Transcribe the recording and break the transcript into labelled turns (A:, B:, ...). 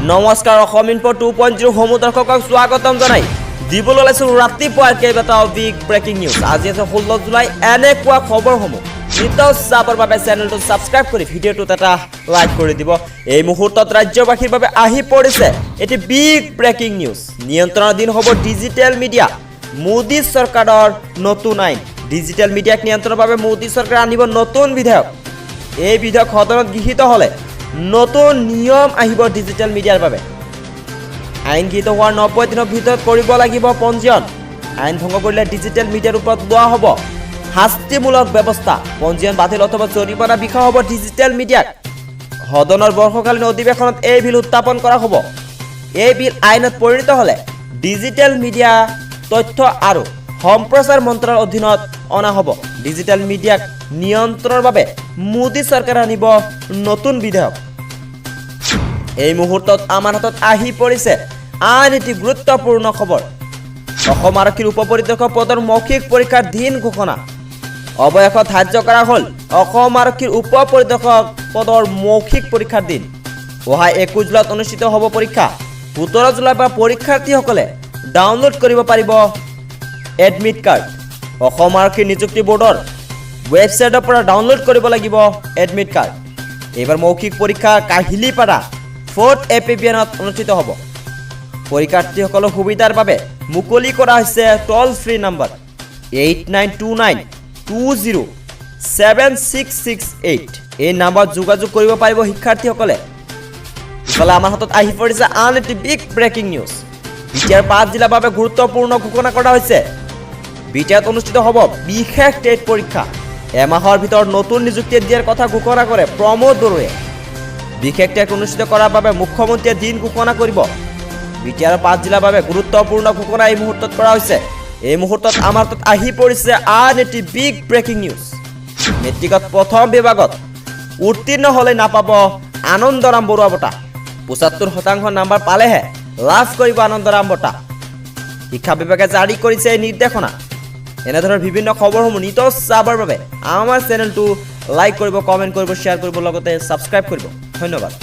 A: নমস্কাৰ, অসম ইনফ 2.0 সমূহ দৰ্শকক স্বাগতম জনাই দিবলৈ ওলাইছোঁ ৰাতিপুৱাৰ কেইবাটাও বিগ ব্ৰেকিং নিউজ। আজি আছে 16 জুলাই। এনেকুৱা খবৰসমূহ নিতৌ চাবৰ বাবে চেনেলটো ছাবস্ক্ৰাইব কৰি ভিডিঅ'টোত এটা লাইক কৰি দিব। এই মুহূৰ্তত ৰাজ্যবাসীৰ বাবে আহি পৰিছে এটি বিগ ব্ৰেকিং নিউজ। নিয়ন্ত্ৰণাধীন হ'ব ডিজিটেল মিডিয়া, মোদী চৰকাৰৰ নতুন আইন। ডিজিটেল মিডিয়াক নিয়ন্ত্ৰণৰ বাবে মোদী চৰকাৰে আনিব নতুন বিধেয়ক। এই বিধেয়ক সদনত গৃহীত হ'লে নতুন নিয়ম আহিব ডিজিটেল মিডিয়াৰ বাবে। আইন গৃহীত হোৱাৰ 90 দিনৰ ভিতৰত কৰিব লাগিব পঞ্জীয়ন। আইন ভংগ কৰিলে ডিজিটেল মিডিয়াৰ ওপৰত লোৱা হ'ব শাস্তিমূলক ব্যৱস্থা। পঞ্জীয়ন বাতিল অথবা জৰিমনা বিহা হ'ব ডিজিটেল মিডিয়াক। সদনৰ বৰ্ষকালীন অধিৱেশনত এই বিল উত্থাপন কৰা হ'ব। এই বিল আইনত পৰিণত হ'লে ডিজিটেল মিডিয়া তথ্য আৰু সম্প্ৰচাৰ মন্ত্ৰালয়ৰ অধীনত অনা হ'ব। ডিজিটেল মিডিয়াক নিয়ন্ত্ৰণৰ বাবে মোদী চৰকাৰে আনিব নতুন বিধেয়ক। এই মুহূৰ্তত আমাৰ হাতত আহি পৰিছে আন এটি গুৰুত্বপূৰ্ণ খবৰ। অসম আৰক্ষীৰ উপ পৰিদৰ্শক পদৰ মৌখিক পৰীক্ষাৰ দিন ঘোষণা। অৱশেষত ধাৰ্য কৰা হ'ল অসম আৰক্ষীৰ উপ পৰিদৰ্শক পদৰ মৌখিক পৰীক্ষাৰ দিন। অহা 21 জুলাইত অনুষ্ঠিত হ'ব পৰীক্ষা। 17 জুলাইৰ পৰা পৰীক্ষাৰ্থীসকলে ডাউনলোড কৰিব পাৰিব এডমিট কাৰ্ড। অসম আৰক্ষী নিযুক্তি বৰ্ডৰ ৱেবছাইটৰ পৰা ডাউনলোড কৰিব লাগিব এডমিট কাৰ্ড। এইবাৰ মৌখিক পৰীক্ষা Kahilipara fourth A P B এনত অনুষ্ঠিত হ'ব। পৰীক্ষাৰ্থীসকলৰ সুবিধাৰ বাবে মুকলি কৰা হৈছে toll free number 8929207668। এই নাম্বাৰত যোগাযোগ কৰিব পাৰিব শিক্ষাৰ্থীসকলে। ইফালে আমাৰ হাতত আহি পৰিছে আন এটি বিগ ব্ৰেকিং নিউজ। বিটিআৰ পাঁচ জিলাৰ বাবে গুৰুত্বপূৰ্ণ ঘোষণা কৰা হৈছে। বিটিআৰত অনুষ্ঠিত হ'ব বিশেষ টেট পৰীক্ষা। এমাহৰ ভিতৰত নতুন নিযুক্তি দিয়াৰ কথা ঘোষণা কৰে প্ৰমোদ বড়োৱে। বিশেষ টেট অনুষ্ঠিত কৰাৰ বাবে মুখ্যমন্ত্ৰীয়ে দিন ঘোষণা কৰিব। বিটিআৰৰ পাঁচ জিলাৰ বাবে গুৰুত্বপূৰ্ণ ঘোষণা এই মুহূৰ্তত কৰা হৈছে। এই মুহূৰ্তত আমাৰ হাতত আহি পৰিছে আন এটি বিগ ব্ৰেকিং নিউজ। মেট্ৰিকত প্ৰথম বিভাগত উত্তীৰ্ণ হ'লে নাপাব আনন্দৰাম বৰুৱা বঁটা। 75% নাম্বাৰ পালেহে লাভ কৰিব আনন্দৰাম বঁটা। শিক্ষা বিভাগে জাৰি কৰিছে এই নিৰ্দেশনা। এনেধৰণৰ বিভিন্ন খবৰসমূহ নিতৌ চাবৰ বাবে আমাৰ চেনেলটো লাইক কৰিব, কমেণ্ট কৰিব, শ্বেয়াৰ কৰিব, লগতে ছাবস্ক্ৰাইব কৰিব। ধন্যবাদ।